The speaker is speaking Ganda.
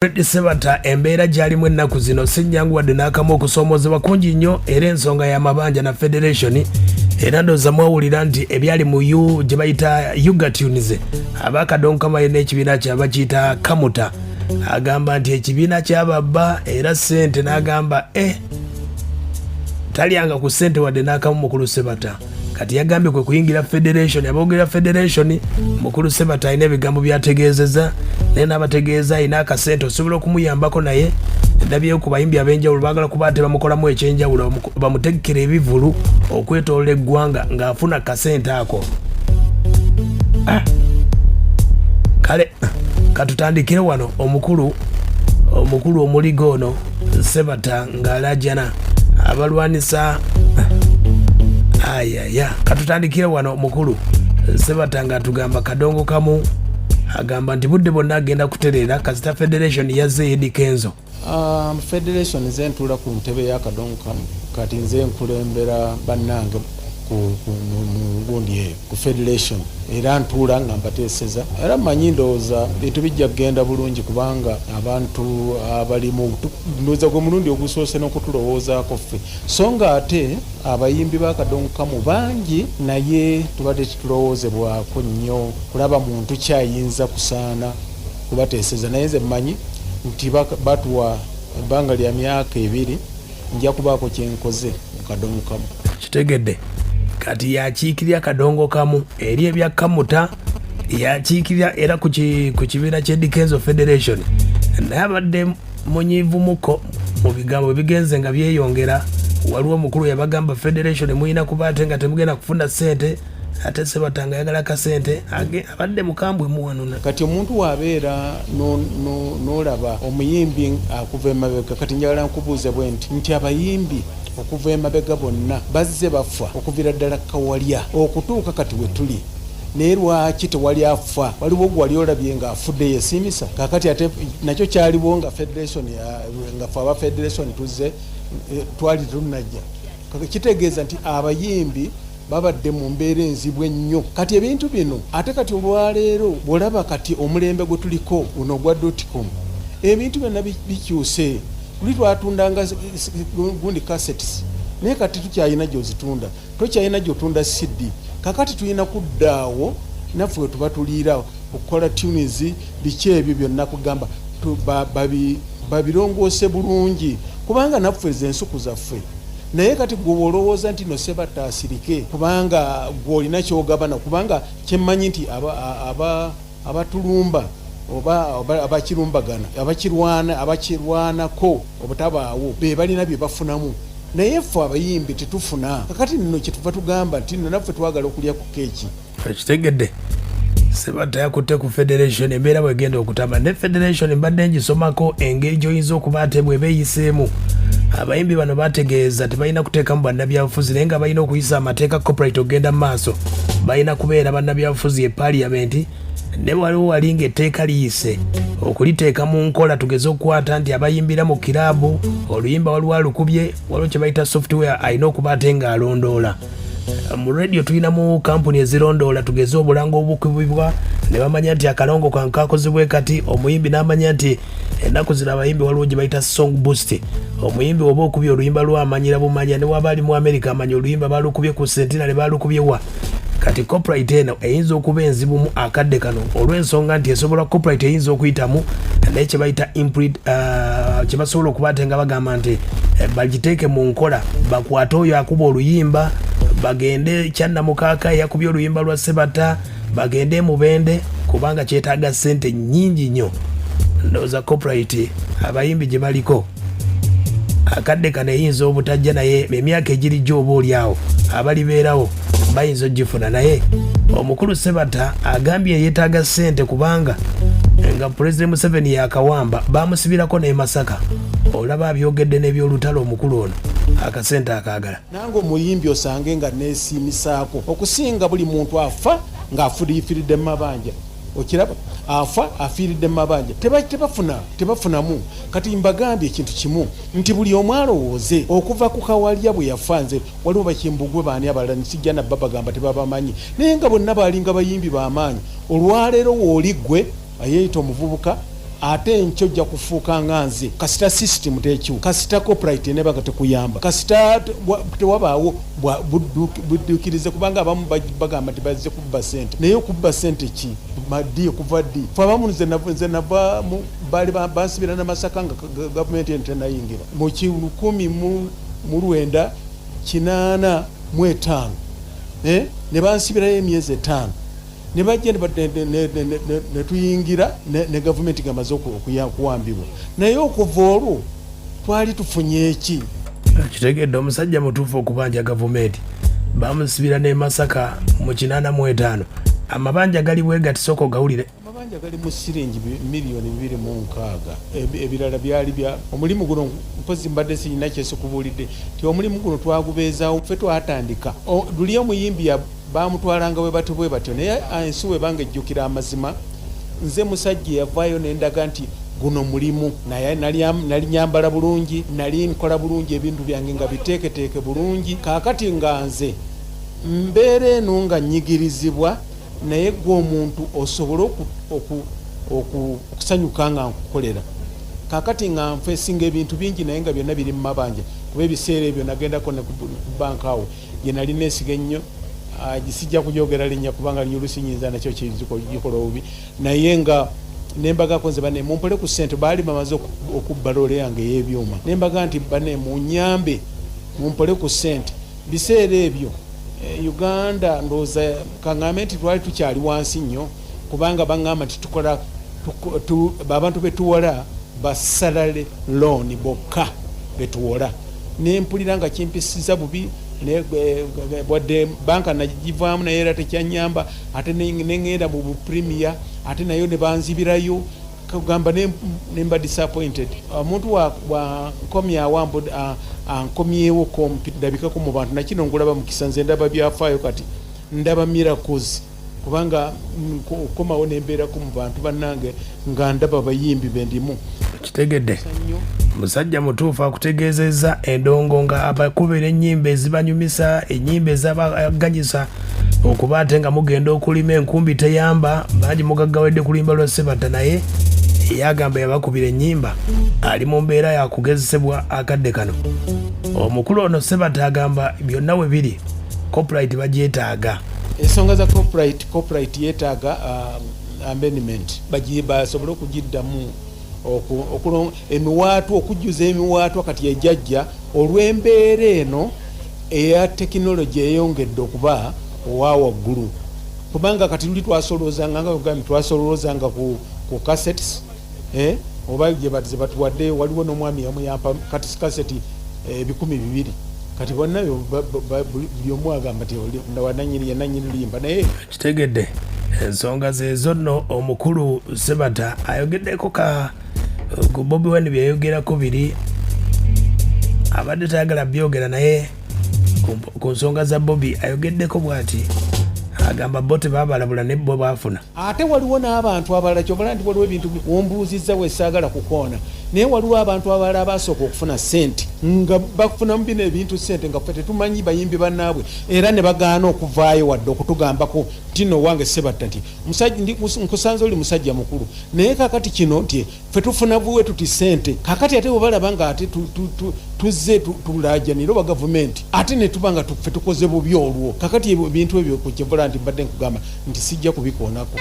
Fred Sebata embeera gy'alimu ennaku zino si nnyangu wadde n'akamu, okusoomoozebwa kungi nnyo era ensonga y'amabanja na federation. Era ndowooza mwawulira nti ebyali mu u gye bayita Ugatunes, abakadonkamu n'ekibiina kye bakiyita Kamuta, agamba nti ekibiina kyababba era ssente, n'agamba talyanga ku ssente wadde n'akamu. Mukulu Sebata kati yagambye kwe kuyingira federation. Aboogera federation, mukulu Sebata alina ebigambo byategeezeza, naye n'abategeeza alina akasente osobola okumuyambako. Naye ndabyeyo ku bayimbi ab'enjawulo baagala kuba ate bamukolamu ekyenjawulo, bamutegekera ebivulu okwetoola eggwanga ng'afuna kasente ako. Ah. Kale katutandikire wano. Omukulu omuligo ono Sebata ng'alajana abalwanisa ayaya. Katutandikire wano. Mukulu Sebata ng'atugamba kadongo kamu, agamba nti budde bwonna agenda kutereera kasita federation yazze Eddy Kenzo. Federation, nze ntuula ku ntebe y'akadongo kamu. Kati nze nkulembera bannange mu gundi eyo ku federation, era ntuula nga mbateeseza, era mmanyi ndowooza bintu bijja kugenda bulungi kubanga abantu abalimu ndowooza gwe mulundi ogusoose n'okutulowoozaako ffe, so nga ate abayimbi b'akadongo kamu bangi, naye tubadde tetulowoozebwako nnyo kulaba muntu kyayinza kusaana kubateeseza. Naye nze mmanyi nti batuwa ebbanga lya myaka 2, nja kubaako kyenkoze mu kadongo kamu. Kitegedde, kati yakiikirira kadongo kamu eri ebya Kamuta, yakiikirira era ku kibiina ky'Eddy Kenzo Federation, naye abadde munyiivumuko mu bigambo bigenze nga byeyongera. Waliwo omukulu yabagamba federation mulina kuba ate nga temugenda kufuna ssente, ate Sebatanga ayagala kasente. Abadde mukambwe muwanuna. Kati omuntu waabeera n'olaba omuyimbi akuva emabega, kati njagala nkubuuze bwe nti abayimbi okuva emabega bonna bazze bafa okuviira ddala Kawalya okutuuka kati we tuli, naye lwaki tewali afa? Waliwo gwe wali olabye ng'afudde yesiimisa? Kakati ate nakyo kyaliwo nga federation, nga fe aba federation tuzze, twali tetunnajja. Kitegeeza nti abayimbi babadde mu mbeera enzibu ennyo. Kati ebintu bino ate kati olwaleero bw'olaba kati omulembe gwe tuliko guno ogwa dotcom, ebintu byonna bikyuse. Luli twatundanga gundi cassettes, naye kati tukyalina gyozitunda, tokyalina gyotunda CD. Kakati tulina kuddaawo naffe we tuba tuliira okukola tunes, biki ebyo byonna, kugamba babirongoose bulungi, kubanga naffe ze ensuku zaffe. Naye kati gwe olowooza nti no Sebatta asirike kubanga gwe olina kyogabana, kubanga kyemmanyi nti abatulumba oba abakirumbagana, abakirwana, abakirwanako obutabaawo, be balina bye bafunamu, naye ffe abayimbi tetufuna. Kakati nno kyetuva tugamba nti nno naffe twagala okulya ku keeki. Ekitegedde, Sebatta yakutte ku federation, embeera bwegenda okutamba ne federation. Mbadde ngisomako engeri gy'oyinza okuba ate bweba eyiseemu. Abayimbi bano bategeeza tebalina kuteekamu bannabyabufuzi, naye nga balina okuyisa amateeka copyright okugenda mu maaso, balina kubeera bannabyabufuzi e parliament. Ne waliwo wali ng'etteeka liyise okuliteeka mu nkola, tugeze okukwata nti abayimbira mu kiraabu oluyimba waliwo alukubye, waliwo kye bayita software alina okuba ate ng'alondoola. Mu radio tulinamu kampuni ezirondoola, tugeze obulango obukubibwa ne bamanya nti akalongo kange kakozebwe. Kati omuyimbi n'amanya nti ennaku zino abayimbi waliwo gye bayita song boost. Omuyimbi oba okubye oluyimba lwamanyira bumanya, ne waba ali mu America amanya oluyimba balukubye ku Centenary, balukubye wa. Kati copyright eno eyinza okuba enzibumu akadde kano olw'ensonga nti esobola, copyright eyinza okuyitamu, naye kye bayita kye basobola okuba ate nga bagamba nti bagiteeke mu nkola, bakwate oyo akuba oluyimba, bagende Kyannamukaaka eyakubye oluyimba lwa Sebata, bagende Mubende, kubanga kyetaaga ssente nnyingi nnyo. Ndowooza copyright abayimbi gye baliko akadde kano eyinza obutajja, naye emyaka egirijja oba oli awo abalibeerawo bayinza ogifuna. Naye omukulu Sebata agambye yeetaaga ssente kubanga nga Pulezidenti Museveni yakawamba, bamusibirako n'e Masaka. Olaba abyogedde n'ebyolutalo. Omukulu ono akasente akaagala. Nange omuyimbi osange nga neesiimisaako okusinga buli muntu afa ng'afuliifiridde mu mabanja. Okiraba, afa afiiridde mu mabanja, tebafuna, tebafunamu. Kati mbagambye ekintu kimu nti buli omu alowooze okuva ku Kawalya bwe yafa. Nze waliwo bakimbugwe, baani abalala nsijja nabba bagamba tebabamanyi, naye nga bonna baalinga bayimbi b'amaanyi. Olwaleero wooli ggwe ayeeyita omuvubuka. Ate enkya ojja kufuuka nga nze, kasita system tekyuka, kasita copyright eneba nga tekuyamba, kasita tewabaawo budduukirize, kubanga abamu bagamba nti bazze kubba sente. Naye okubba sente ki ddi, okuva ddi? Fe abamu nze nava baali bansibira na Masaka nga gavumenti eno tenayingira mu 1985, ne bansibirayo emyezi 5, ne bajja ne tuyingira ne gavumenti ng'amaze okuwambibwa. Naye okuva olwo twali tufunye eki? Kitegedde, omusajja mutuufu okubanja gavumenti. Bamusibira ne Masaka mu 85. Amabanja gali bwe gati, sooka ogawulire. Amabanja gali mu siringi miliyoni 260. Ebirala byali bya omulimu guno. Mpozi mbadde sirina kyesikubuulidde nti omulimu guno twagubeezaawo ffe, twatandika. Luli omuyimbi bamutwalanga bwe batyo bwe batyo, naye ensi webanga ejjukira amazima, nze musajja eyavaayo nendaga nti guno mulimu. Naye nali nyambala bulungi, nali nkola bulungi ebintu byange nga biteeketeeke bulungi. Kaakati nga nze mbeera eno nga nnyigirizibwa, naye gwe omuntu osobole okusanyuka nga nkukolera. Kakati nga nfesinga ebintu bingi, naye nga byonna biri mu mabanja, kuba ebiseera ebyo nagendako ne ku banka awo gye nali neesiga ennyo. Sijja kugyogera linnya kubanga olusi nyinza nakyo kigikola obubi, naye nga nembagako nze, bane mumpole ku ssente. Baali bamaze okubba loole yange ey'ebyuma, nembaga nti bane munyambe mumpole ku ssente. Biseera ebyo Uganda ndowooza kaŋŋambe nti twali tukyali wansi nnyo, kubanga baŋŋamba nti tukola abantu betuwola ba salary loan bokka betuwola. Nempulira nga kimpisiza bubi, wadde banka nagivaamu, naye era tekyanyamba. Ate neŋŋenda mu bupremier, ate nayo ne banzibirayo. Kugamba nemba disappointed. Omuntu wankomyawo, ankomyewo ndabikako mu bantu, nakino ngulaba mukisa. Nze ndaba byafaayo, kati ndaba miracles, kubanga nkomawo nembeerako mu bantu bannange nga ndaba bayimbi bendimu. Kitegedde, musajja mutuufu akutegeezezza endongo nga abakubira ennyimba ezibanyumisa, ennyimba ezabaganyisa okuba ate nga mugenda okulima. Enkumbi teyamba bangi, mugaggawedde kulimba lwa Sebatta, naye yagamba yabakubira ennyimba. Ali mu mbeera yakugezesebwa akadde kano. Omukulu ono Sebatta agamba byonna we biri copyright bagyetaaga. Ensonga za copyright, copyright yeetaaga amendment, basobole okugiddamu emiwaatwa, okujjuza emiwaatwa kati ejajja olw'embeera eno eya tekinologi eyongedde okuba owa waggulu. Kubanga kati luli twasoloozanga, nga ogambye, twasoloozanga ku cassettes, oba gye ze batuwadde. Waliwo n'omwami yamu yampa kati kaseti 200,000. Kati bonna buli omu agamba nti wananyini yenanyini luyimba, naye Kitegedde, ensonga zezo nno. Omukulu Sebata ayogeddeko ka ku Bobi Wine, byeyogerako biri abadde tayagala byogera, naye ku nsonga za Bobi ayogeddeko bw'ati, agamba bo tebabalabula ne bo baafuna. Ate waliwo n'abantu abalala, kyobala nti waliwo ebintu wombuuzizza wesaagala kukoona, naye waliwo abantu abalala abasooka okufuna sente nga bafunamu bino ebintu sente nga ffe tetumanyi, bayimbi bannaabwe, era ne bagaana okuvaayo wadde okutugambako nti no wange Sebatta nti nkusanze oli musajja mukulu, naye kakati kino nti ffe tufuna buwe tuti sente. Kakati ate bwebalaba nga ate tuzze tulajanira oba gavumenti, ate netuba nga ffe tukoze bubi olwo. Kakati ebintu ebyo kukyevula nti mbadde nkugamba nti sijja kubikoonako.